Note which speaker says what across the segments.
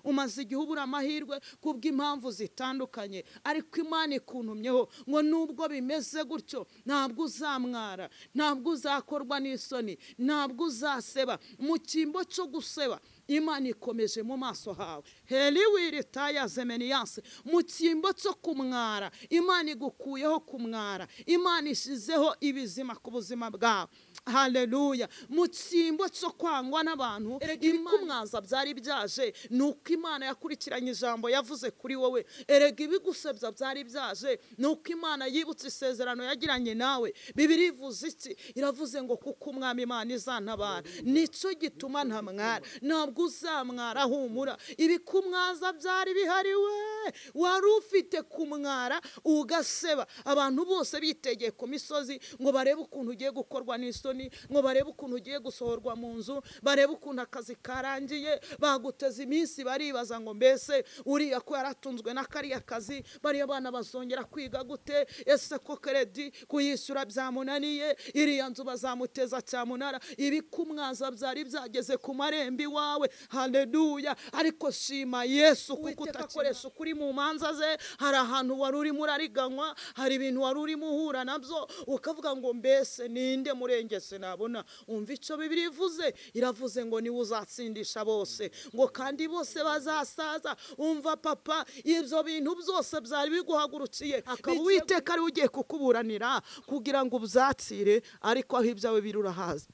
Speaker 1: Umaze igihe ubura amahirwe kubw'impamvu zitandukanye, ariko Imana ikuntumyeho ngo nubwo bimeze gutyo ntabwo uzamwara, ntabwo uzakorwa n'isoni, ntabwo uzaseba. Mu cyimbo cyo guseba, Imana ikomeje mu maso hawe. Heriwiritaya zemeniyanse. Mu cyimbo cyo kumwara, Imana igukuyeho kumwara, Imana ishyizeho ibizima ku buzima bwawe. Haleluya. Mu cyimbo cyo kwangwa n'abantu, erega ibikumwaza byari byaje, ni uko Imana yakurikiranye ijambo yavuze kuri wowe. Erega ibigusebya byari byaje, ni uko Imana yibutse isezerano yagiranye nawe. Bibiliya ivuze iki? Iravuze ngo kuko Umwami Imana izantabara, nicyo gituma ntamwara. Ntabwo uzamwara, humura. Ibikumwaza byari bihari, we wari ufite kumwara ugaseba, abantu bose bitegeye ku misozi ngo barebe ukuntu ugiye gukorwa n'isoni, ngo barebe ukuntu ugiye gusohorwa mu nzu, barebe ukuntu akazi karangiye. Baguteze iminsi baribaza ngo mbese uriya ko yaratunzwe na kariya kazi, bariya bana bazongera kwiga gute? Ese ko crédit kuyishyura byamunaniye, iriya nzu bazamuteza cyamunara? Ibikumwaza byari byageze ku marembo iwawe. Haleluya. Ariko shima Yesu kuko utakoresha ukuri mu manza ze. Hari ahantu wari urimo urariganywa, hari ibintu wari urimo uhura nabyo, ukavuga ngo mbese ninde murengezi nabona? Umva icyo Bibiliya ivuze, iravuze ngo niwe uzatsindisha bose, ngo kandi bose bazasaza. Umva papa, ibyo bintu byose byari biguhagurukiye, akaba Uwiteka ariwe ugiye kukuburanira kugira ngo ubyakire, ariko aho ibyawe biri urahaza.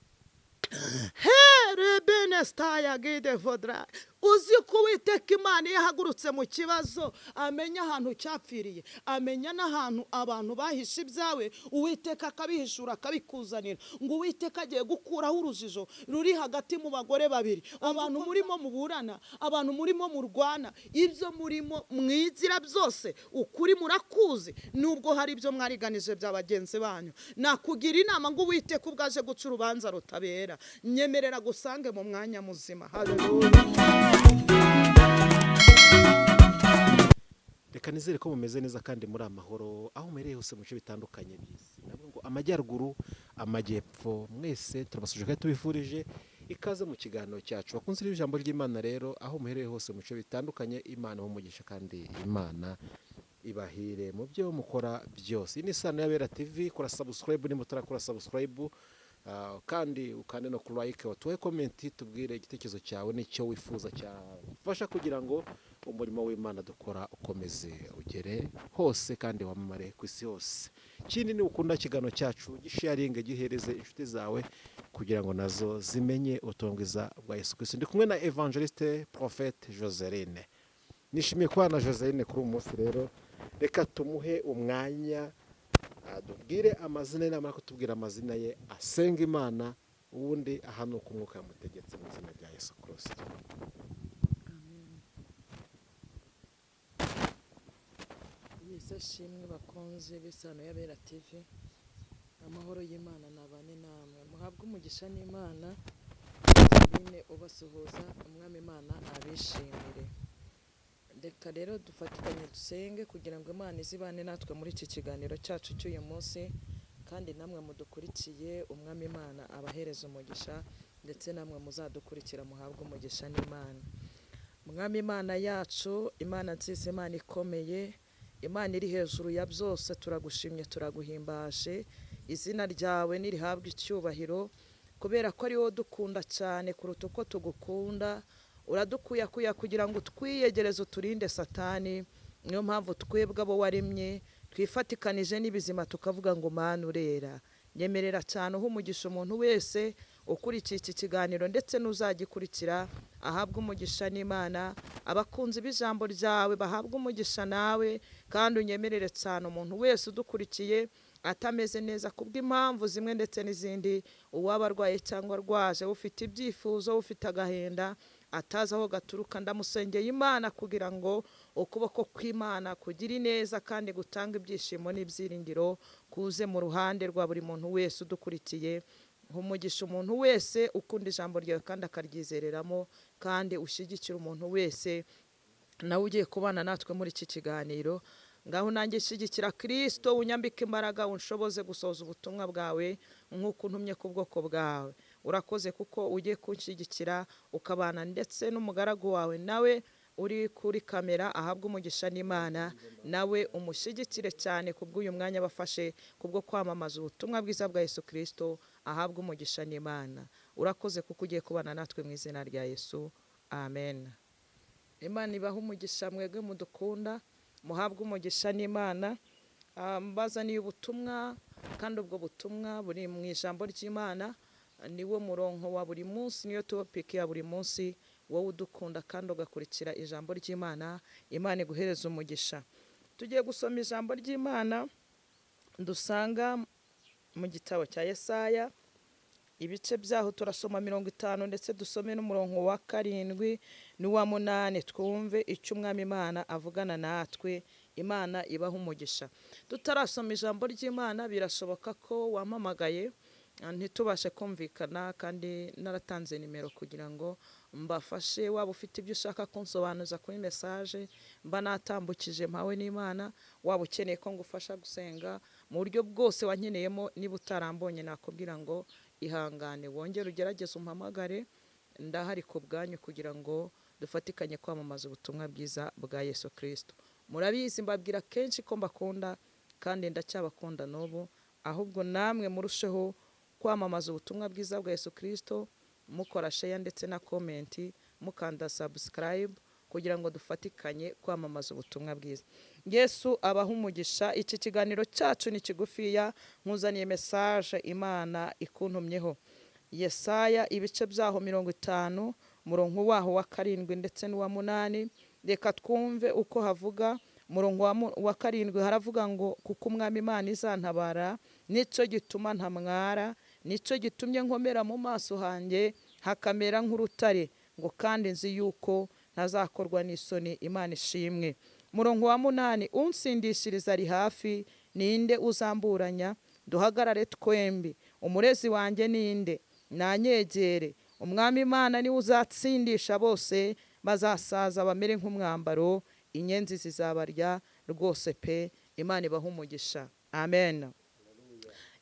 Speaker 1: Herebenestaya gide vodra. Uzi ko Uwiteka Imana iyo ahagurutse mu kibazo amenya ahantu cyapfiriye, amenya n'ahantu abantu bahishe ibyawe, Uwiteka akabihishura, akabikuzanira. Ngo Uwiteka agiye gukuraho urujijo ruri hagati mu bagore babiri, abantu murimo muburana, abantu murimo murwana, ibyo murimo mwigira byose ukuri murakuzi, nubwo hari ibyo mwariganije bya bagenzi banyu. Nakugira inama ngo Uwiteka ubwo aje guca urubanza rutabera, nyemerera gusange mu mwanya muzima. Haleluya.
Speaker 2: Reka nizere ko mumeze neza kandi muri amahoro aho muherereye hose mu bice bitandukanye by'isi, nabwo ngo amajyaruguru, amajyepfo, mwese turabasuje kandi tubifurije ikaze mu kiganiro cyacu. Bakunze ijambo ry'Imana rero, aho muherereye hose mu bice bitandukanye, Imana umugisha kandi Imana ibahire mu byo mukora byose. Iyi ni Isano y'Abera TV. Kora subscribe niba utarakora subscribe, kandi ukande no ku like, watuhe comment, tubwire igitekerezo cyawe n'icyo wifuza cyafasha kugira ngo umurimo w'Imana dukora ukomeze ugere hose kandi wamamare ku isi hose. Ikindi, ni ukunda ikiganiro cyacu, gisharinge, gihereze inshuti zawe kugira ngo nazo zimenye ubutumwa bwiza bwa Yesu Kristo. Ndi kumwe na Evangeliste Prophète Joseline. Nishimiye kubana na Joseline kuri uyu munsi. Rero reka tumuhe umwanya adubwire amazina ye. Namara kutubwira amazina ye, asenga Imana, ubundi ahanuka umwuka yamutegetse mu izina rya Yesu Kirisito.
Speaker 3: Amen. Yesu ashimwe. Bakunze b'Isano y'Abera TV, amahoro y'Imana nabane namwe, muhabwe umugisha n'Imana. Joseline ubasuhuza, Umwami Imana abishimire. Reka rero dufatikanye dusenge kugira ngo Imana izibane natwe muri iki kiganiro cyacu cy'uyu munsi, kandi namwe mudukurikiye, Umwami Imana abahereza umugisha, ndetse namwe muzadukurikira muhabwe umugisha n'Imana. Mwami Imana yacu, Imana nziza, Imana ikomeye, Imana iri hejuru ya byose, turagushimye, turaguhimbaje. Izina ryawe nirihabwe icyubahiro kubera ko ari wowe dukunda cyane kuruta uko tugukunda. Uradukuyakuya kugira ngo utwiyegereze, uturinde Satani. Niyo mpamvu twebwe abo waremye twifatikanije n'ibizima tukavuga ngo Mana urera. Nyemerera cyane uha umugisha umuntu wese ukurikiye iki kiganiro ndetse n'uzagikurikira, ahabwe umugisha n'Imana. Abakunzi b'ijambo ryawe bahabwe umugisha nawe, kandi unyemerere cyane umuntu wese udukurikiye atameze neza kubw'impamvu zimwe ndetse n'izindi, uwaba arwaye cyangwa arwaje, ufite ibyifuzo, ufite agahinda atazi aho gaturuka, ndamusengeye Imana kugira ngo ukuboko kw'Imana kugira ineza kandi gutanga ibyishimo n'ibyiringiro kuze mu ruhande rwa buri muntu wese udukurikiye. Umugisha umuntu wese ukunda ijambo ryawe kandi akaryizereramo, kandi ushyigikira umuntu wese nawe ugiye kubana natwe muri iki kiganiro. Ngaho nanjye shyigikira Kirisito, unyambike imbaraga, unshoboze gusohoza ubutumwa bwawe nk'uko untumye ku bwoko bwawe. Urakoze kuko ugiye kunshyigikira, ukabana ndetse n'umugaragu wawe nawe.
Speaker 1: Uri kuri kamera ahabwe umugisha n'Imana, nawe umushyigikire cyane kubw'uyu mwanya bafashe kubwo kwamamaza ubutumwa bwiza bwa Yesu Kristo, ahabwe umugisha n'Imana. Urakoze kuko ugiye kubana natwe mu izina rya Yesu, amen. Imana ibahe umugisha mwebwe mudukunda, muhabwe umugisha n'Imana. Mbazaniye ubutumwa, kandi ubwo butumwa buri mu ijambo ry'Imana, niwo murongo wa buri munsi, niyo topic ya buri munsi. Wowe udukunda kandi ugakurikira ijambo ry'Imana, Imana iguhereza umugisha. Tugiye gusoma ijambo ry'Imana dusanga mu gitabo cya Yesaya, ibice byaho turasoma 50, ndetse dusome n'umurongo wa 7 n'uwa 8, twumve icyo Umwami Imana avugana natwe. Imana ibaha umugisha. Tutarasoma ijambo ry'Imana, birashoboka ko wampamagaye ntitubashe kumvikana, kandi naratanze nimero kugira ngo mbafashe. Waba ufite ibyo ushaka kunsobanuza kuri message mba natambukije mpawe n'Imana, waba ukeneye ko ngufasha gusenga mu buryo bwose wankeneyemo, niba utarambonye nakubwira ngo ihangane wongere ugerageze umpamagare, ndahari ku bwanyu kugira ngo dufatikanye kwamamaza ubutumwa bwiza bwa Yesu Kristo. Murabizi mbabwira kenshi ko mbakunda kandi ndacyabakunda n'ubu, ahubwo namwe murusheho kwamamaza ubutumwa bwiza bwa Yesu Kristo, mukora share ndetse na comment, mukanda subscribe kugira ngo dufatikanye kwamamaza ubutumwa bwiza. Yesu abaha umugisha. Iki kiganiro cyacu ni kigufiya, nkuzaniye message Imana ikuntumyeho. Yesaya ibice byaho 50, umurongo waho wa 7 ndetse n'uwa 8. Reka twumve uko havuga. Umurongo wa 7 haravuga ngo kuko Umwami Imana izantabara, nicyo gituma ntamwara, nicyo gitumye nkomera mu maso hanjye hakamera nk'urutare, ngo kandi nzi yuko ntazakorwa n'isoni. Imana ishimwe. Umurongo wa 8, unsindishiriza ari hafi, ninde uzamburanya? Duhagarare twembi. Umurezi wanjye ninde? Nanyegere. Umwami Imana niwe uzatsindisha bose, bazasaza bamere nk'umwambaro, inyenzi zizabarya rwose pe. Imana ibahe umugisha, amen.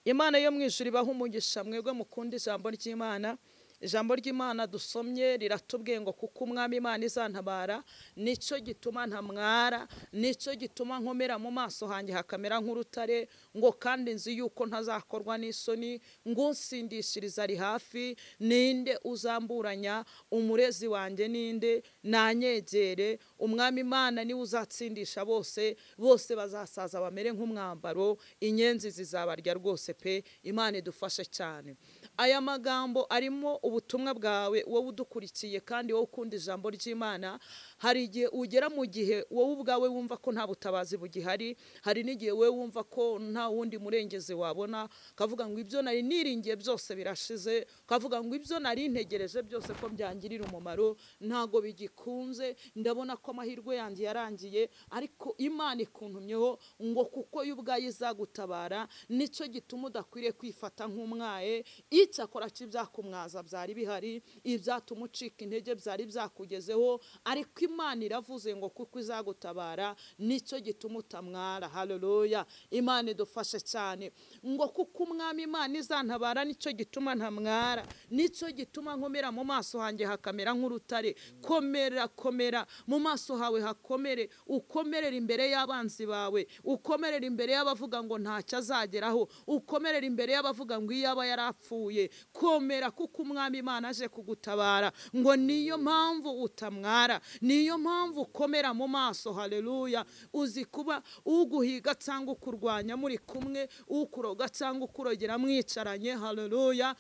Speaker 1: Imana yo mu ijuru ibahe umugisha mwebwe mukunda ijambo ry'Imana. Ijambo ry'Imana dusomye riratubwiye ngo kuko Umwami Imana izantabara, nicyo gituma ntamwara, nicyo gituma nkomera mu maso hanjye hakamera nk'urutare, ngo kandi nzi yuko ntazakorwa n'isoni, ngo unsindishiriza ari hafi, ninde uzamburanya? Umurezi wanjye ninde? Nanyegere. Umwami Imana niwe uzatsindisha bose, bose bazasaza bamere nk'umwambaro, inyenzi zizabarya rwose pe. Imana idufashe cyane. Aya magambo arimo ubutumwa bwawe wowe udukurikiye kandi wowe ukunda ijambo ry'Imana. Hari igihe ugera mu gihe wowe ubwawe wumva ko nta butabazi bugihari, hari n'igihe wowe wumva ko nta wundi murengezi wabona, ukavuga ngo ibyo nari niringiye byose birashize, ukavuga ngo ibyo nari ntegereje byose ko byangirira umumaro ntago bigikunze, ndabona ko amahirwe yanjye yarangiye. Ariko Imana ikuntumyeho ngo kuko yo ubwayo izagutabara, nicyo gituma udakwiriye kwifata nk'umwaye. Icyakora cy'ibyakumwaza byari bihari, ibyatuma ucika intege byari byakugezeho, ariko Imana iravuze ngo kuko izagutabara, nicyo gituma utamwara. Haleluya, Imana idufashe cyane. Ngo kuko Umwami Imana izantabara, nicyo gituma ntamwara, nicyo gituma nkomera mu maso hanjye hakamera nk'urutare. Komera, komera mu maso hawe hakomere, ukomerere imbere y'abanzi bawe, ukomerere imbere y'abavuga ngo ntacyo azageraho, ukomerere imbere y'abavuga ngo iyo aba yarapfuye. Komera kuko Umwami Imana aje kugutabara, ngo niyo mpamvu utamwara, niyo mpamvu ukomera mu maso. Haleluya. Uzi kuba uguhiga cyangwa ukurwanya muri kumwe, ukuroga cyangwa ukurogera mwicaranye, haleluya,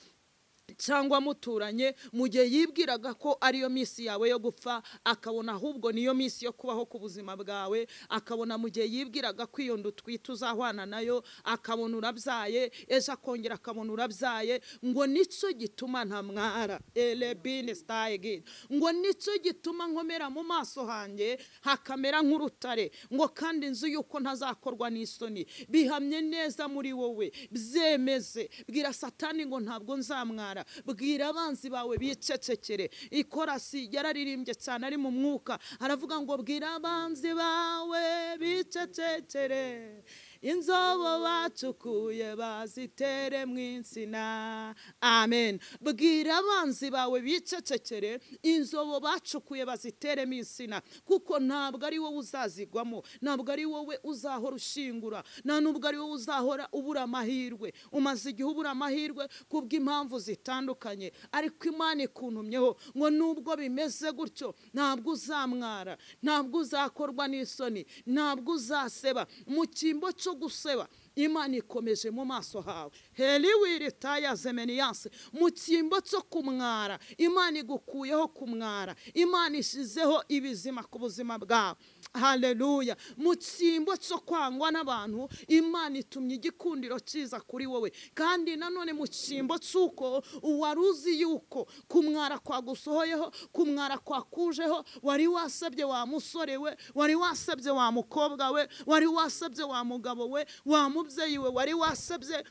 Speaker 1: cyangwa muturanye, mu gihe yibwiraga ko ariyo minsi yawe yo gupfa, akabona ahubwo niyo minsi yo kubaho ku buzima bwawe, akabona mu gihe yibwiraga ko iyo nda utwite uzahwana nayo, akabona urabyaye, ejo akongera akabona urabyaye. Ngo nicyo gituma ntamwara, elebine stayigi, ngo nicyo gituma nkomera mu maso hanjye hakamera nk'urutare, ngo kandi nzi yuko ntazakorwa n'isoni. Bihamye neza muri wowe, byemeze. Bwira Satani ngo ntabwo nzamwara, bwira abanzi bawe bicecekere. Ikorasi yararirimbye cyane ari mu mwuka, aravuga ngo bwira abanzi bawe bicecekere, Inzobo bacukuye bazitere mu insina. Amen. Bwira abanzi bawe bicecekere, inzobo bacukuye baziteremo insina, kuko ntabwo ari wowe uzazigwamo, ntabwo ari wowe uzahora ushingura, nta nubwo ari wowe uzahora ubura amahirwe. Umaze igihe ubura amahirwe kubw'impamvu zitandukanye, ariko Imana ikuntumyeho ngo nubwo bimeze gutyo ntabwo uzamwara, ntabwo uzakorwa n'isoni, ntabwo uzaseba. Mu cyimbo cyo guseba, Imana ikomeje mu maso hawe. Heliwiritaya zemeniyanse. Mu cyimbo cyo kumwara, Imana igukuyeho kumwara, Imana ishizeho ibizima ku buzima bwawe. Haleluya. Mu cyimbo cyo kwangwa n'abantu, Imana itumye igikundiro cyiza kuri wowe. Kandi nanone mu cyimbo cy'uko wari uzi yuko kumwara kwagusohoyeho, kumwara kwakujeho, wari wasabye wa musore we, wari wasabye wa mukobwa we, wari wasabye wa mugabo we, wa mubyeyi we, wari wasabye,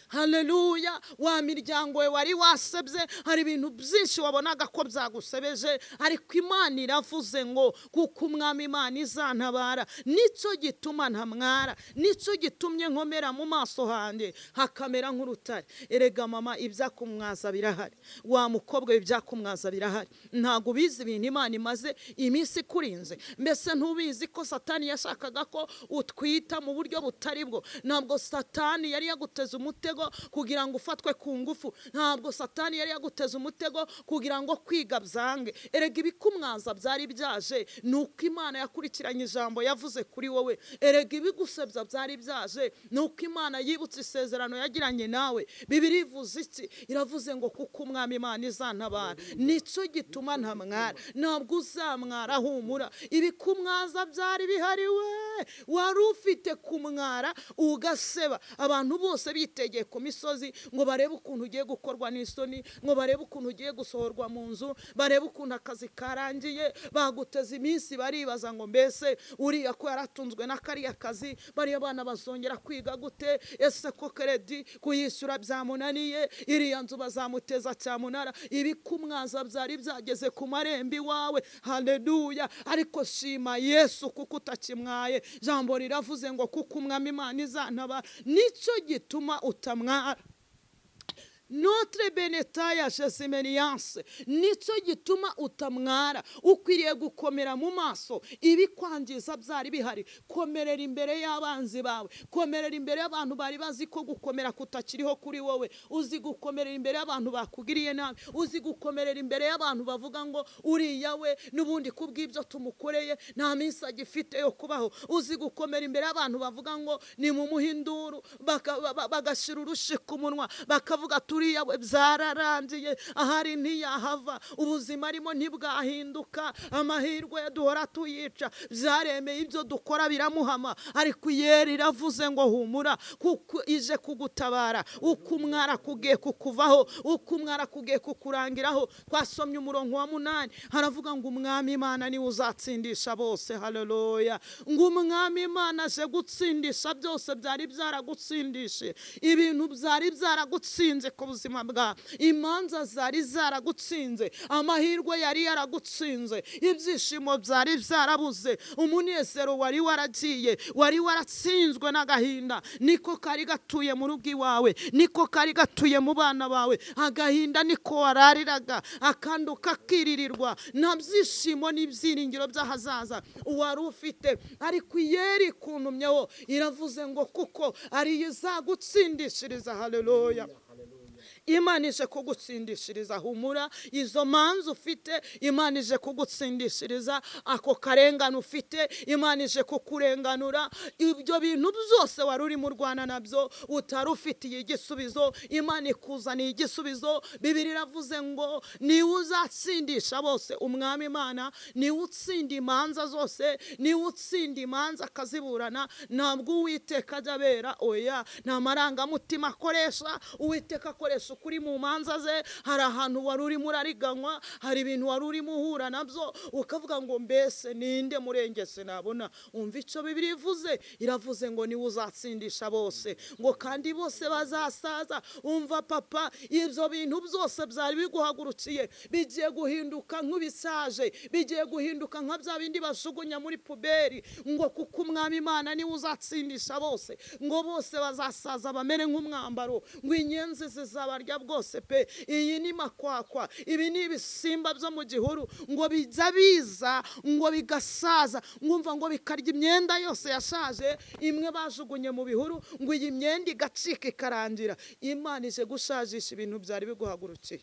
Speaker 1: haleluya, wa miryango we wari wasabye. Hari ibintu byinshi wabonaga ko byagusebeje, ariko Imana iravuze ngo kuko Umwami Imana izantabara, nicyo gituma ntamwara, nicyo gitumye nkomera mu maso hanjye hakamera nk'urutare. Erega mama, ibyakumwaza birahari, wa mukobwa we, ibyakumwaza birahari. Ntabwo ubizi ibintu Imana imaze iminsi ikurinze. Mbese ntubizi ko Satani yashakaga ko utwita mu buryo butari bwo? Ntabwo Satani yari yaguteze umutego kugira ngo ufatwe ku ngufu, ntabwo Satani yari yaguteze umutego kugira ngo kwiga byange. Erega ibikumwaza byari byaje, nuko Imana yakurikiranye ijambo yavuze kuri wowe. Erega ibigusebya byari byaje, nuko Imana yibutse isezerano yagiranye nawe. Bibiliya ivuze iki? Iravuze ngo kuko Umwami Imana izantabara, nicyo gituma ntamwara. Ntabwo uzamwara, humura. Ibikumwaza byari bihari, we wari ufite kumwara ugaseba. Abantu bose bitegeye ku misozi ngo barebe ukuntu ugiye gukorwa n'isoni, ngo barebe ukuntu ugiye gusohorwa mu nzu, barebe ukuntu akazi karangiye. Baguteze iminsi baribaza ngo mbese uriya ko yaratunzwe na kariya kazi, bariya bana bazongera kwiga gute? Ese ko kredi kuyishyura byamunaniye, iriya nzu bazamuteza cyamunara. Ibikumwaza byari byageze ku marembo iwawe. Haleluya. Ariko shima Yesu kuko utakimwaye. Jambo riravuze ngo kuko Umwami Imana izantabara, nicyo gituma utamwara. Notre benetaya jesimeniyanse, nicyo gituma utamwara. Ukwiriye gukomera mu maso, ibikwangiza byari bihari. Komerera imbere y'abanzi bawe, komerera imbere y'abantu bari bazi ko gukomera kutakiriho kuri wowe. Uzi gukomerera imbere y'abantu bakugiriye nabi, uzi gukomerera imbere y'abantu bavuga ngo uriya we n'ubundi kubw'ibyo tumukoreye nta minsi agifite yo kubaho. Uzi gukomera imbere y'abantu bavuga ngo ni mu muhinduru, bagashira urushi ku munwa, bakavuga turiya we byararangiye, ahari ntiyahava, ubuzima arimo ntibwahinduka, amahirwe duhora tuyica, byaremeye ibyo dukora biramuhama. Ariko Yera iravuze ngo humura, kuko ije kugutabara. Ukumwara kugiye kukuvaho, ukumwara kugiye kukurangiraho. Twasomye umurongo wa 8, haravuga ngo Umwami Imana niwe uzatsindisha bose. Haleluya. Ngo Umwami Imana aje gutsindisha byose byari byaragutsindishe, ibintu byari byaragutsinze ku buzima bwawe, imanza zari zaragutsinze, amahirwe yari yaragutsinze, ibyishimo byari byarabuze, umunezero wari waragiye, wari waratsinzwe n'agahinda. Niko kari gatuye mu rugo iwawe, niko kari gatuye mu bana bawe. Agahinda niko warariraga, akandi ukakiririrwa, nta byishimo n'ibyiringiro by'ahazaza wari ufite. Ariko Yera ikuntumyeho iravuze ngo kuko ariyo izagutsindishiriza. Haleluya. Imana ije kugutsindishiriza, humura. Izo manza ufite, Imana ije kugutsindishiriza. Ako karengane ufite, Imana ije kukurenganura. Ibyo bintu byose wari uri mu Rwanda nabyo utari ufitiye igisubizo, Imana ikuzaniye igisubizo. Bibiliya iravuze ngo niwe uzatsindisha bose. Umwami Imana niwe utsinda imanza zose, niwe utsinda imanza akaziburana. Ntabwo Uwiteka ajya abera, oya, nta marangamutima akoresha. Uwiteka akoresha kuko uri mu manza ze. Hari ahantu wari urimo urariganywa, hari ibintu wari urimo uhura nabyo, ukavuga ngo mbese ninde murengezi nabona? Umva icyo Bibiliya ivuze, iravuze ngo niwe uzatsindisha bose, ngo kandi bose bazasaza. Umva papa, ibyo bintu byose byari biguhagurukiye bigiye guhinduka nk'ibisaje, bigiye guhinduka nka bya bindi bajugunya muri puberi, ngo kuko Umwami Imana niwe uzatsindisha bose, ngo bose bazasaza bamere nk'umwambaro, ngo inyenzi zizabarya bwose pe. Iyi ni makwakwa, ibi ni ibisimba byo mu gihuru, ngo bijya biza ngo bigasaza, ngumva ngo bikarya imyenda yose yashaje, imwe bajugunye mu bihuru, ngo iyi myenda igacika ikarangira. Imana ije gushajisha ibintu byari biguhagurukiye,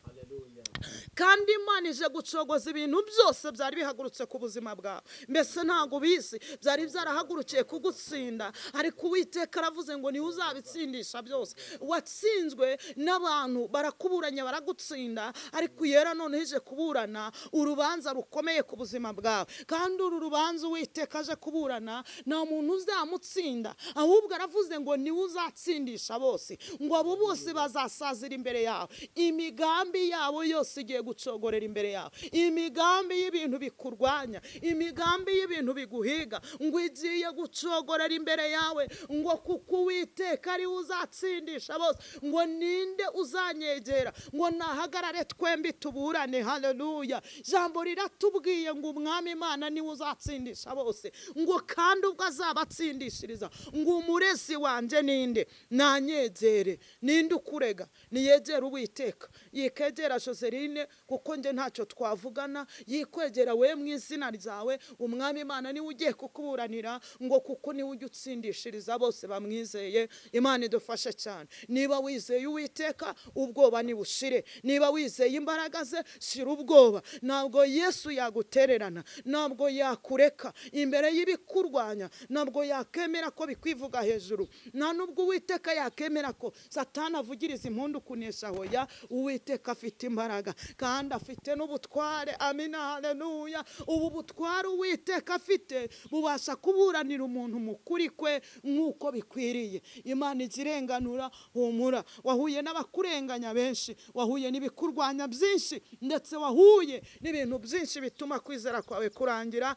Speaker 1: kandi Imana ije gucogoza ibintu byose byari bihagurutse ku buzima bwawe. Mbese ntabwo bizi byari byarahagurukiye kugutsinda, ariko Uwiteka aravuze ngo niwe uzabitsindisha byose. Watsinzwe n'abantu barakuburanya baragutsinda, ariko Yera noneho ije kuburana urubanza rukomeye ku buzima bwawe. Kandi uru rubanza Uwiteka aje kuburana nta muntu uzamutsinda, ahubwo aravuze ngo niwe uzatsindisha bose, ngo abo bose bazasazira imbere yawe. Imigambi yabo yose igiye gucogorera imbere yawe, imigambi y'ibintu bikurwanya, imigambi y'ibintu biguhiga, ngo igiye gucogorera imbere yawe, ngo kuko Uwiteka ari we uzatsindisha bose. Ngo ninde uzanyegera ngo nahagarare twembi tuburane? Haleluya! Jambo riratubwiye ngo Umwami Imana niwe uzatsindisha bose, ngo kandi ubwo azabatsindishiriza, ngo umurezi wanjye ninde? Nanyegere. Ninde ukurega? Niyegere Uwiteka, yikegera Joseline kuko nge ntacyo twavugana, yikwegera we mu izina ryawe. Umwami Imana niwe ugiye kukuburanira, ngo kuko niwe ujya utsindishiriza bose bamwizeye. Imana idufashe cyane. Niba wizeye Uwiteka, ubwoba nibushire. Niba wizeye imbaraga ze, shira ubwoba. Ntabwo Yesu yagutererana, ntabwo yakureka imbere y'ibikurwanya, ntabwo yakemera ko bikwivuga hejuru, nta nubwo Uwiteka yakemera ko Satani avugiriza impundu kunesha. Hoya, Uwiteka afite imbaraga kandi afite n'ubutware. Amina, haleluya. Ubu butware Uwiteka afite bubasha kuburanira umuntu mukuri kwe nk'uko bikwiriye. Imana izirenganura. Humura, wahuye n'abakurenganya benshi, wahuye n'ibikurwanya byinshi, ndetse wahuye n'ibintu byinshi bituma kwizera kwawe kurangira,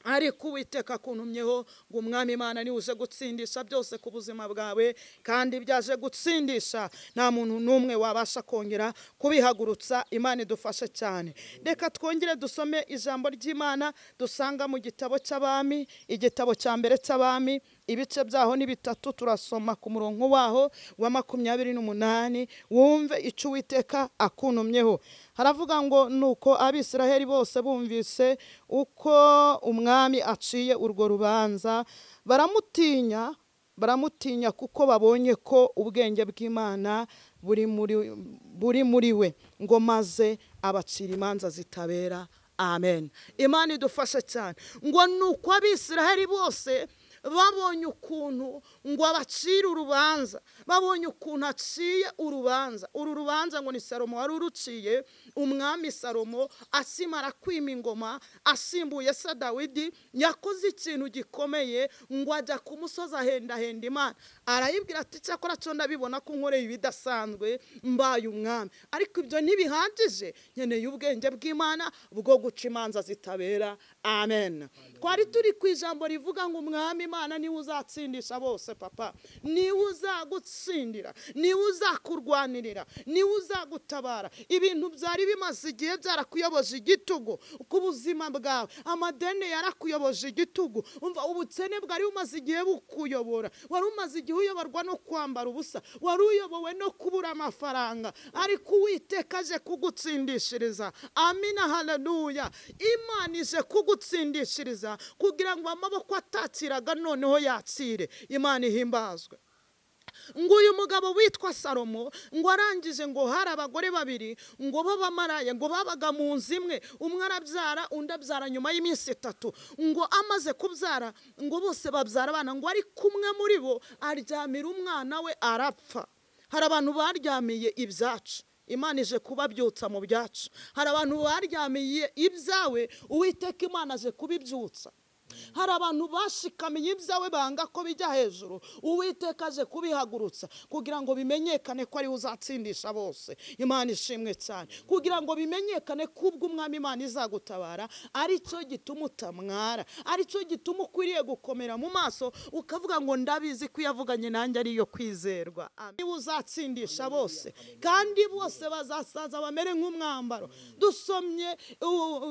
Speaker 1: ariko Uwiteka akuntumyeho ngo Umwami Imana niwe uje gutsindisha byose ku buzima bwawe, kandi byaje gutsindisha nta muntu n'umwe wabasha kongera kubihagurutsa. Imana idufashe cyane. Reka twongere dusome ijambo ry'Imana dusanga mu gitabo cy'Abami, igitabo cya mbere cy'Abami, ibice byaho ni 3. Turasoma ku murongo waho wa 28, wumve icyo Uwiteka akuntumyeho. Haravuga ngo nuko Abisiraheli bose bumvise uko umwami aciye urwo rubanza, baramutinya kuko babonye ko ubwenge bw'Imana buri muri we, ngo maze abacira imanza zitabera. Amen. Imana idufashe cyane. Ngo nuko Abisiraheli bose babonye ukuntu ngo abacire urubanza, babonye ukuntu aciye urubanza. Uru rubanza ngo ni Salomo wari uruciye. Umwami Salomo asimara kwima ingoma asimbuye se Dawidi, yakoze ikintu gikomeye, ngo ajya ku musozi ahendahenda Imana, arayibwira ati cyakora cyo ndabibona ko nkoreye ibidasanzwe mbaye umwami, ariko ibyo ntibihagije, nkeneye ubwenge bw'Imana bwo guca imanza zitabera. Amen. Twari turi ku ijambo rivuga ngo Umwami Imana niwe uzatsindisha bose. Papa, niwe uzagutsindira, niwe uzakurwanirira, niwe uzagutabara. Ibintu byari bimaze igihe byarakuyoboje igitugu ku buzima bwawe, amadeni yarakuyoboje igitugu, umva ubukene bwari bumaze igihe bukuyobora, wari umaze igihe uyoborwa no kwambara ubusa, wari uyobowe no kubura amafaranga, ariko Uwiteka aje kugutsindishiriza. Amina, haleluya. Imana ije kugutsindishiriza kugira ngo amaboko atakiraga noneho yatsire. Imana ihimbazwe. Ngo uyu mugabo witwa Salomo ngo arangije, ngo hari abagore babiri ngo b'abamaraya, ngo babaga mu nzu imwe, umwe arabyara undi abyara nyuma y'iminsi 3. Ngo amaze kubyara ngo bose babyara abana, ngo ari kumwe muri bo aryamira umwana we arapfa. Hari abantu baryamiye ibyacu, Imana ije kubabyutsa mu byacu. Hari abantu baryamiye ibyawe, Uwiteka Imana aje kubibyutsa. Hari abantu bashikamiye ibyawe banga ko bijya hejuru, Uwiteka aje kubihagurutsa kugira ngo bimenyekane ko ariwe uzatsindisha bose. Imana ishimwe cyane, kugira ngo bimenyekane ko ubwo Umwami Imana izagutabara aricyo gituma utamwara, aricyo gituma ukwiriye gukomera mu maso ukavuga ngo ndabizi ko yavuganye nanjye ariyo kwizerwa. Niwe uzatsindisha bose, kandi bose bazasaza bamere nk'umwambaro. Dusomye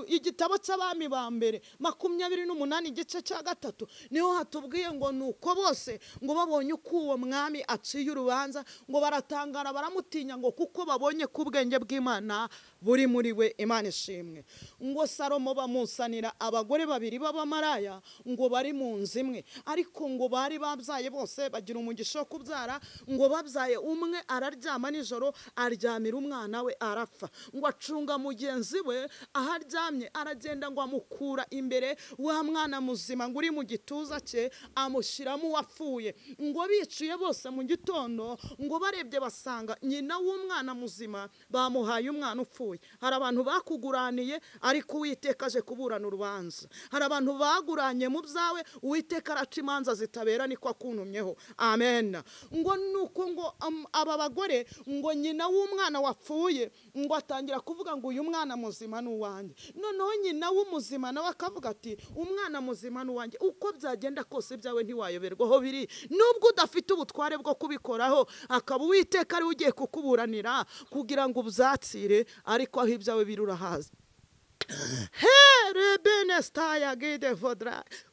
Speaker 1: igitabo cy'Abami ba mbere 28 igice cya 3, niho hatubwiye ngo nuko bose ngo babonye uko uwo mwami aciye urubanza, ngo baratangara baramutinya, ngo kuko babonye ko ubwenge bw'Imana buri muri we. Imana ishimwe. Ngo Salomo bamusanira abagore babiri b'abamaraya ngo bari mu nzu imwe, ariko ngo bari babyaye bose bagira umugisha wo kubyara, ngo babyaye umwe araryama nijoro aryamira umwana we arapfa. Ngo acunga mugenzi we aho aryamye, aragenda ngo amukura imbere wa mwana muzima ngo uri mu gituza cye, amushyiramo uwapfuye. Ngo biciye bose mu gitondo, ngo barebye basanga nyina w'umwana muzima bamuhaye umwana upfuye. Hari abantu bakuguraniye ariko Uwiteka aje kuburana urubanza. Hari abantu baguranye mu byawe, Uwiteka araca imanza zitabera, niko akuntumyeho. Amen. Ngo nuko ngo aba bagore ngo nyina w'umwana wapfuye ngo atangira kuvuga ngo uyu mwana muzima ni uwanjye. Noneho nyina w'umuzima nawe akavuga ati umwana muzima ni uwanjye. Uko byagenda kose ibyawe ntiwayoberwaho biri, nubwo udafite ubutware bwo kubikoraho, akaba Uwiteka ari ugiye kukuburanira kugira ngo ubyatsire, ariko aho ibyawe biri urahazi.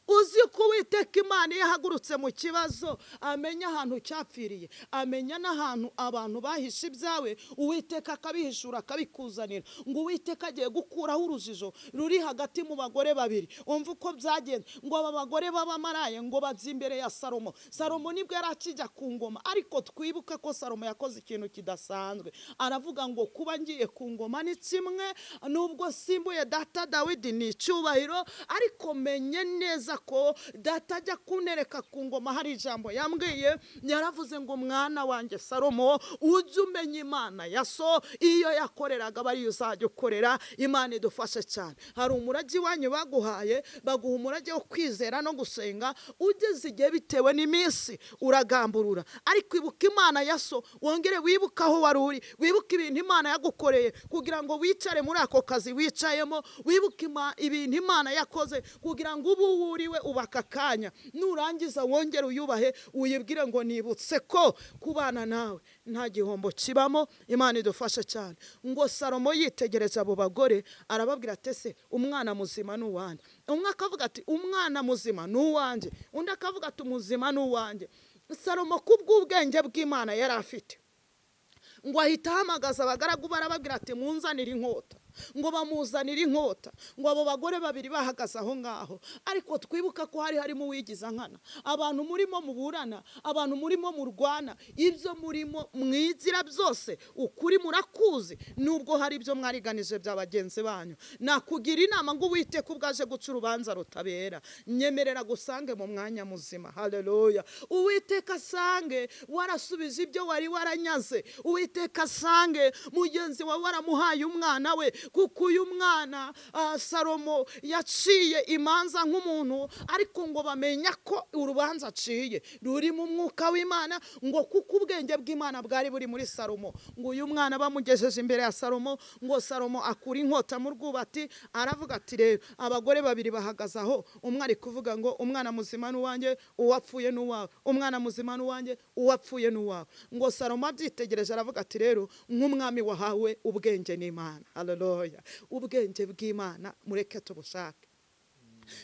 Speaker 1: Uzi ko Uwiteka Imana iyo ahagurutse mu kibazo amenya ahantu cyapfiriye, amenya n'ahantu abantu bahishe ibyawe, Uwiteka akabihishura akabikuzanira. Ngo Uwiteka agiye gukuraho urujijo ruri hagati mu bagore babiri. Umva uko byagenze. Ngo aba bagore b'abamaraya ngo bajye imbere ya Salomo. Salomo nibwo yari akijya ku ngoma, ariko twibuke ko Salomo yakoze ikintu kidasanzwe. Aravuga ngo kuba ngiye ku ngoma ni kimwe, nubwo simbuye data Dawidi ni icyubahiro, ariko menye neza ko data ajya kunereka ku ngoma hari ijambo yambwiye. Yaravuze ngo mwana wanjye Salomo, ujye umenya Imana ya so, iyo yakoreraga bari uzajya ukorera. Imana idufashe cyane. Hari umurage iwanyu baguhaye, baguha umurage wo kwizera no gusenga, ugeze igihe bitewe n'iminsi uragamburura, ariko ibuka Imana ya so, wongere wibuke aho wari uri, wibuke ibintu Imana yagukoreye kugira ngo wicare muri ako kazi wicayemo, wibuke ibintu Imana yakoze kugira ngo ubu wuriwe ubaka kanya, nurangiza wongere uyubahe, uyibwire ngo nibutse ko kubana nawe nta gihombo kibamo. Imana idufashe cyane. Ngo Salomo yitegereza abo bagore arababwira ati ese umwana muzima ni uwanjye. Umwe akavuga ati umwana muzima ni uwanjye, undi akavuga ati umuzima ni uwanjye. Salomo kubw'ubwenge bw'Imana yari afite, ngo ahita ahamagaza abagaragu barababwira ati munzanire inkota. Ngo bamuzanire inkota. Ngo abo bagore babiri bahagaze aho ngaho, ariko twibuka ko hari harimo uwigiza nkana. Abantu murimo muburana, abantu murimo murwana, ibyo murimo mwigira byose ukuri murakuzi, nubwo hari ibyo mwariganije bya bagenzi banyu. Nakugira inama ngo Uwiteka ubwaje guca urubanza rutabera, nyemerera gusange mu mwanya muzima. Haleluya. Uwiteka asange warasubije ibyo wari waranyaze. Uwiteka asange mugenzi wawe waramuhaye umwana we, kuko uyu mwana Salomo yaciye imanza nk'umuntu, ariko ngo bamenya ko urubanza aciye ruri mu mwuka w'Imana, ngo kuko ubwenge bw'Imana bwari buri muri Salomo. Ngo uyu mwana bamugejeje imbere ya Salomo, ngo Salomo akura inkota mu rwubati, aravuga ati rero abagore babiri bahagaze aho, umwe ari kuvuga ngo umwana muzima ni uwanjye, uwapfuye ni uwawe, umwana muzima ni uwanjye, uwapfuye ni uwawe. Ngo Salomo abyitegereje aravuga ati rero nk'umwami wahawe ubwenge n'Imana. Haleluya. Ubwenge bw'Imana mureke tubushake.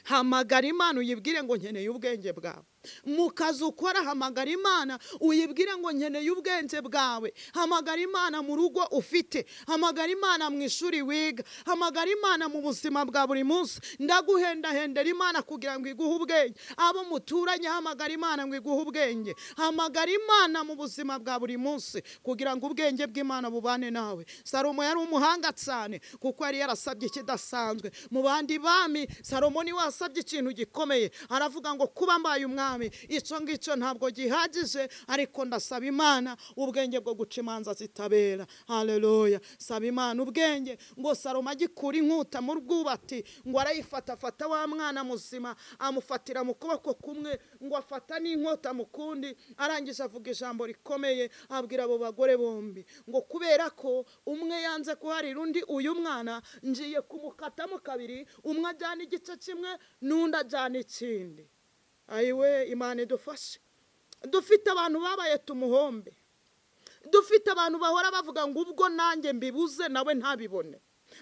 Speaker 1: Hamagara Imana uyibwire ngo nkeneye ubwenge bwawe. Mu kazi ukora hamagara Imana uyibwire ngo nkeneye ubwenge bwawe. Hamagara Imana mu rugo ufite, hamagara Imana mu ishuri wiga, hamagara Imana mu buzima bwa buri munsi. Ndaguhendahendera Imana kugira ngo iguhe ubwenge. Abo muturanye hamagara Imana ngo iguhe ubwenge. Hamagara Imana mu buzima bwa buri munsi kugira ngo ubwenge bw'Imana bubane nawe. Salomo yari umuhanga cyane kuko yari yarasabye ikidasanzwe. Mu bandi bami Salomo ni wasabye ikintu gikomeye, aravuga ngo kuba mbaye umwami Mwami, icyo ngicyo ntabwo gihagije, ariko ndasaba Imana ubwenge bwo guca imanza zitabera. Haleluya. Saba Imana ubwenge. Ngo Salomo agikura inkuta mu rwubati, ngo arayifata, afata wa mwana muzima amufatira mu kuboko kumwe, ngo afata n'inkota mu kundi. Arangije avuga ijambo rikomeye, abwira abo bagore bombi ngo kubera ko umwe yanze kuharira undi uyu mwana, ngiye kumukatamo kabiri, umwe ajyana igice kimwe n'undi ajyana ikindi. Ayiwe, Imana idufashe. Dufite abantu babaye tumuhombe, dufite abantu bahora bavuga ngo ubwo nanjye mbibuze nawe ntabibone,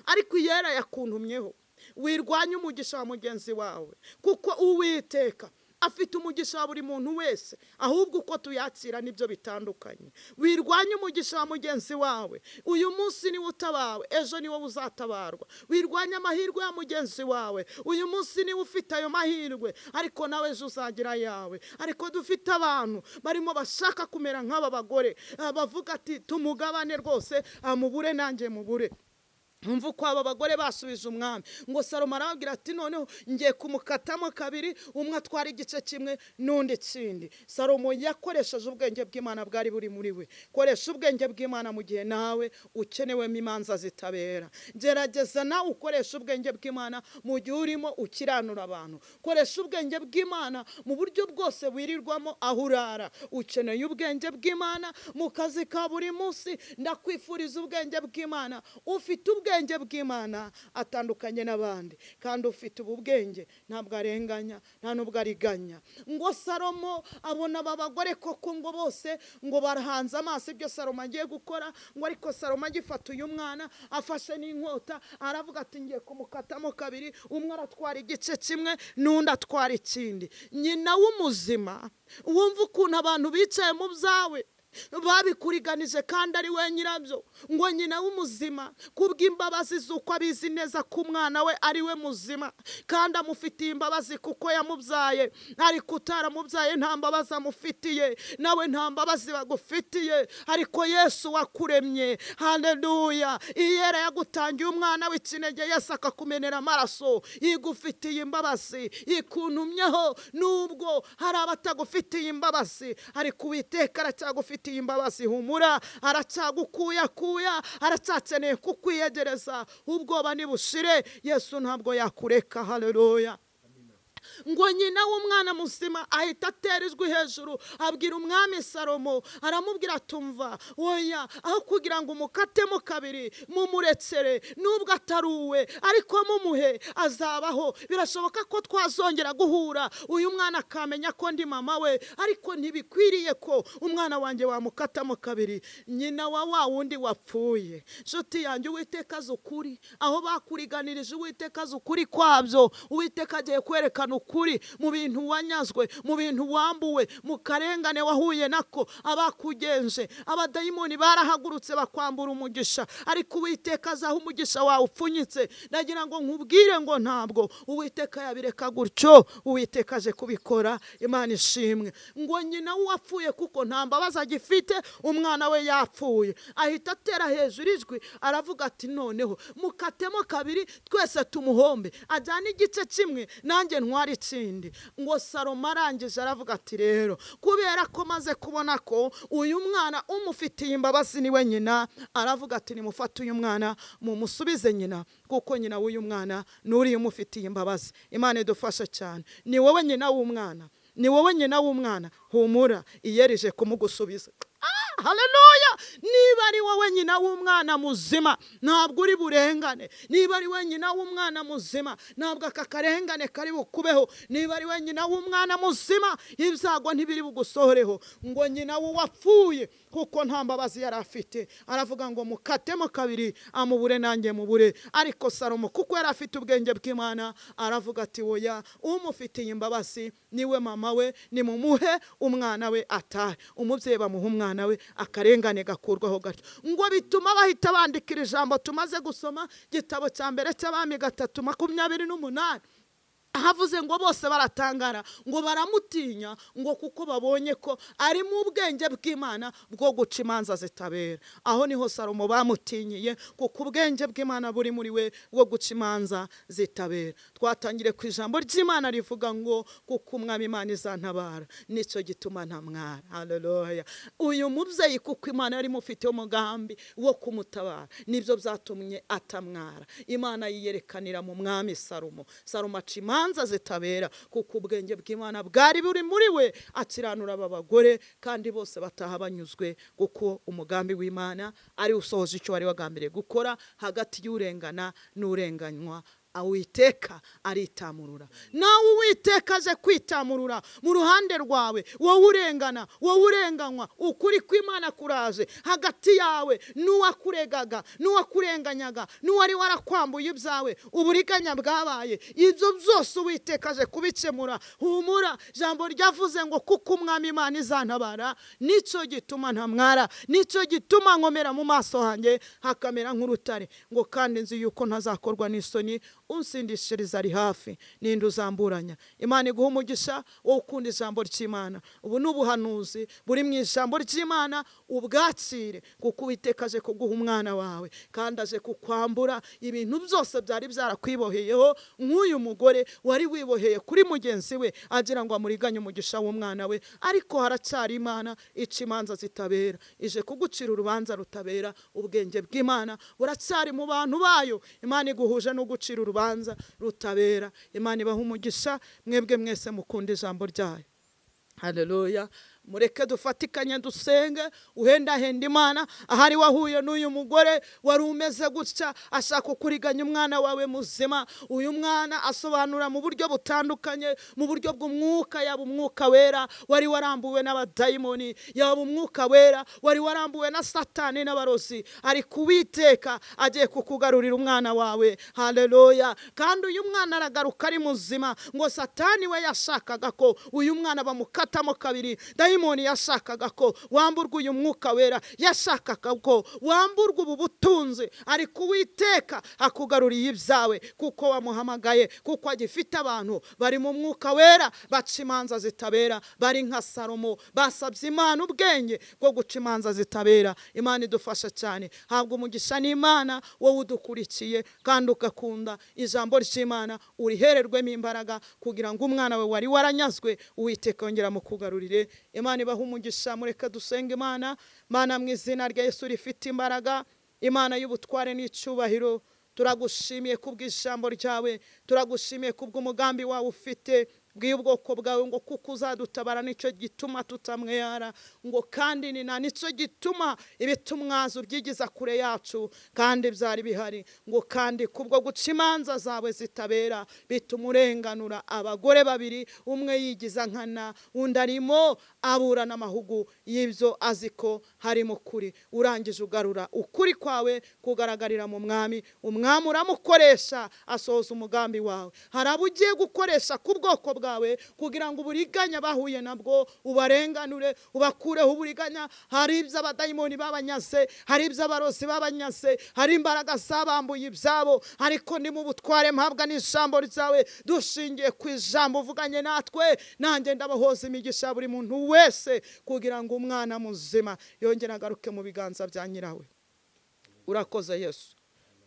Speaker 1: ariko Iyera yakuntumyeho, wirwanye umugisha wa mugenzi wawe, kuko Uwiteka afite umugisha wa buri muntu wese, ahubwo uko tuyakira nibyo bitandukanye. Wirwanye umugisha wa mugenzi wawe, uyu munsi niwe utabawe, ejo niwe uzatabarwa. Wirwanye amahirwe ya mugenzi wawe, uyu munsi niwe ufite ayo mahirwe, ariko nawe ejo uzagira ayawe. Ariko dufite abantu barimo bashaka kumera nk'aba bagore, bavuga ati tumugabane rwose, amubure nanjye mubure. Umva uko aba bagore basubije umwami. Ngo Salomo arababwira ati noneho ngiye kumukatamo kabiri, umwe atwara igice kimwe n'undi ikindi. Salomo yakoresheje ubwenge bw'Imana bwari buri muri we. Koresha ubwenge bw'Imana mu gihe nawe ukenewemo imanza zitabera. Gerageza nawe ukoresha ubwenge bw'Imana mu gihe urimo ukiranura abantu. Koresha ubwenge bw'Imana mu buryo bwose wirirwamo aho urara. Ukeneye ubwenge bw'Imana mu kazi ka buri munsi. Ndakwifuriza ubwenge bw'Imana. Ufite ubwenge bw'Imana atandukanye n'abandi, kandi ufite ubu bwenge ntabwo arenganya, nta nubwo ariganya. Ngo Salomo abona aba bagore koko ngo bose ngo barahanze amaso ibyo Salomo agiye gukora, ngo ariko Salomo agifata uyu mwana afashe n'inkota, aravuga ati ngiye kumukatamo kabiri, umwe aratwara igice kimwe n'undi atwara ikindi. Nyina w'umuzima, wumva ukuntu abantu bicaye mu byawe babikuriganije kandi ari we nyirabyo. Ngo nyina w'umuzima kubw'imbabazi z'uko abizi neza ko umwana we ari we muzima, kandi amufitiye imbabazi kuko yamubyaye, ariko utaramubyaye nta mbabazi amufitiye, nawe nta mbabazi bagufitiye, ariko Yesu wakuremye, haleluya, Iyera yagutangiye umwana w'ikinege, Yesu akakumenera amaraso, yigufitiye imbabazi, ikuntumyeho nubwo hari abatagufitiye imbabazi, ariko Uwiteka aracyagufitiye imbabazi. Humura, aracyagukuyakuya, aracyakeneye kukwiyegereza. Ubwoba nibushire, Yesu ntabwo yakureka. Haleluya. Ngo nyina w'umwana muzima ahita atera ijwi hejuru, abwira umwami Salomo, aramubwira atumva, oya, aho kugira ngo umukatemo kabiri mumurekere, nubwo atari uwe, ariko mumuhe azabaho. Birashoboka ko twazongera guhura, uyu mwana akamenya ko ndi mama we, ariko ntibikwiriye ko umwana wanjye wamukatamo kabiri. Nyina wa wa wundi wapfuye. Nshuti yanjye, Uwiteka azi ukuri, aho bakuriganirije Uwiteka azi ukuri kwabyo. Uwiteka agiye kwerekana ukuri mu bintu wanyazwe, mu bintu wambuwe, mu karengane wahuye nako, abakugenje abadayimoni barahagurutse bakwambura umugisha, ariko Uwiteka azaho umugisha wawe upfunyitse. Ndagira ngo nkubwire ngo ntabwo Uwiteka yabireka gutyo, Uwiteka aje kubikora. Imana ishimwe. Ngo nyina wapfuye kuko nta mbabazi agifite, umwana we yapfuye, ahita atera hejuru ijwi aravuga ati noneho mukatemo kabiri twese tumuhombe, ajyana igice kimwe nanjye ntwari ikindi. Ngo Salomo arangije aravuga ati rero kubera ko maze kubona ko uyu mwana umufitiye imbabazi niwe nyina, aravuga ati nimufate uyu mwana mumusubize nyina, kuko nyina w'uyu mwana nuriye umufitiye imbabazi. Imana idufashe cyane. Ni wowe nyina w'umwana, ni wowe nyina w'umwana, humura, Iyerije kumugusubiza. Haleluya. Niba ari wowe nyina w'umwana muzima, ntabwo uri burengane. Niba ari we nyina w'umwana muzima, ntabwo aka karengane kari bukubeho. Niba ari we nyina w'umwana muzima, ibyago ntibiri bugusohoreho. Ngo nyina w'uwapfuye kuko nta mbabazi yari afite, aravuga ngo mukatemo kabiri, amubure nanjye mubure. Ariko Salomo kuko yari afite ubwenge bw'Imana, aravuga ati oya, umufitiye imbabazi niwe mama we, nimumuhe umwana we atahe. Umubyeyi bamuha umwana we, akarengane gakurwaho gatyo. Ngo bituma bahita bandikira ijambo tumaze gusoma, gitabo cya mbere cy'Abami 3:28. Havuze ngo bose baratangara, ngo baramutinya, ngo kuko babonye ko ari mu bwenge bw'Imana bwo guca imanza zitabera. Aho niho Salomo bamutinyiye, kuko ubwenge bw'Imana buri muri we bwo guca imanza zitabera. Twatangire ku ijambo ry'Imana rivuga ngo kuko Umwami Imana izantabara, nicyo gituma ntamwara. Haleluya. Uyu mubyeyi kuko Imana yari imufitiye umugambi wo kumutabara, nibyo byatumye atamwara. Imana yiyerekanira mu mwami Salomo. Salomo aca imanza zitabera, kuko ubwenge bw'Imana bwari buri muri we, akiranura aba bagore kandi bose bataha banyuzwe, kuko umugambi w'Imana ari usohoje icyo wari wagambiriye gukora hagati y'urengana n'urenganywa. Uwiteka aritamurura. Nawe Uwiteka aje kwitamurura mu ruhande rwawe, wowe urengana, wowe urenganywa, ukuri kw'Imana kuraje hagati yawe n'uwakuregaga, n'uwakurenganyaga, n'uwari warakwambuye ibyawe, uburiganya bwabaye. Ibyo byose Uwiteka aje kubikemura. Humura, jambo ryavuze ngo kuko Umwami Imana izantabara, nicyo gituma ntamwara, nicyo gituma nkomera mu maso hanjye hakamera nk'urutare, ngo kandi nzi yuko ntazakorwa n'isoni, unsindishiriza ari hafi, ninde uzamburanya. Imana iguha umugisha wo ukunda ijambo ry'Imana. Ubu ni ubuhanuzi buri mu ijambo ry'Imana, ubwakire, kuko Uwiteka aje kuguha umwana wawe, kandi aje kukwambura ibintu byose byari byarakwiboheyeho, nk'uyu mugore wari wiboheye kuri mugenzi we agira ngo amuriganye umugisha w'umwana we. Ariko haracyari Imana ica imanza zitabera, ije kugucira urubanza rutabera. Ubwenge bw'Imana buracyari mu bantu bayo. Imana iguhuje no gucira urubanza rutabera. Imana ibaha umugisha mwebwe mwese mukunda ijambo ryayo. Haleluya. Mureke dufatikanye dusenge. Uhendahenda Imana. Ahari wahuye n'uyu mugore wari umeze gutya, ashaka kuriganya umwana wawe muzima. Uyu mwana asobanura mu buryo butandukanye, mu buryo bw'umwuka, yaba umwuka wera wari warambuwe n'abadayimoni, yaba umwuka wera wari warambuwe na Satani n'abarozi, ariko Uwiteka agiye kukugarurira umwana wawe. Haleluya. Kandi uyu mwana aragaruka ari muzima. Ngo Satani we yashakaga ko uyu mwana bamukatamo kabiri, dayimoni yashakaga ko wamburwa uyu mwuka wera, yashakaga ko wamburwa ubu butunzi, ariko Uwiteka akugaruriye ibyawe, kuko wamuhamagaye, kuko agifite abantu bari mu mwuka wera baca imanza zitabera, bari nka Salomo basabye Imana ubwenge bwo guca imanza zitabera. Imana idufasha cyane. Habwa umugisha n'Imana wowe udukurikiye kandi ugakunda ijambo ry'Imana, urihererwemo imbaraga kugira ngo umwana we wari waranyazwe Uwiteka yongera mukugarurire. Imana ibaha umugisha. Mureke dusenge Imana. Mana, mu izina rya Yesu rifite imbaraga, Imana y'ubutware n'icyubahiro, turagushimiye kubw'ijambo ryawe, turagushimiye kubw'umugambi wawe ufite bw'ubwoko bwawe, ngo kuko uzadutabara nicyo gituma tutamwera, ngo kandi ni na nicyo gituma ibitumwazo byigiza kure yacu kandi byari bihari, ngo kandi kubwo guca imanza zawe zitabera bituma urenganura abagore babiri, umwe yigiza nkana undi arimo aburana amahugu y'ibyo aziko harimo kuri. Urangije ugarura ukuri kwawe kugaragarira mu mwami, umwami uramukoresha asohoza umugambi wawe. Hari abo ugiye gukoresha ku bwoko bwawe kugira ngo uburiganya bahuye nabwo ubarenganure, ubakureho uburiganya. Hari ibyo abadayimoni babanyaze, hari ibyo abarozi babanyaze, hari imbaraga zabambuye ibyabo, ariko ni mu butware mpabwa n'ijambo ryawe, dushingiye ku ijambo uvuganye natwe, nanjye ndabahoza imigisha buri muntu wese kugira ngo umwana muzima yongere agaruke mu biganza bya nyirawe. Urakoze Yesu.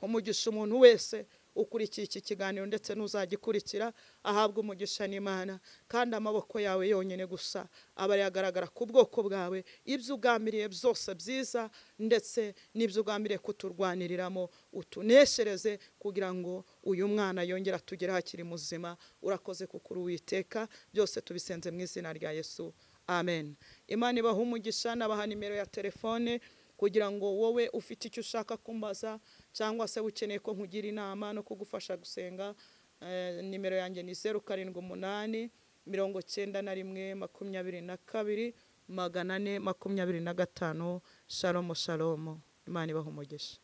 Speaker 1: Umugisha umuntu wese ukurikiye iki kiganiro ndetse n'uzagikurikira ahabwa umugisha n'Imana, kandi amaboko yawe yonyine gusa aba yagaragara ku bwoko bwawe, ibyo ugambiriye byose byiza ndetse n'ibyo ugambiriye kuturwaniriramo utuneshereze kugira ngo uyu mwana yongere atugere hakiri muzima. Urakoze kuko uri Uwiteka, byose tubisenze mu izina rya Yesu, amen. Imana ibaha umugisha. Nabaha nimero ya telefone kugira ngo wowe ufite icyo ushaka kumbaza cyangwa se ukeneye ko nkugira inama no kugufasha gusenga, nimero yanjye ni 078 91 22 425. Shalom shalom. Imana ibaha umugisha.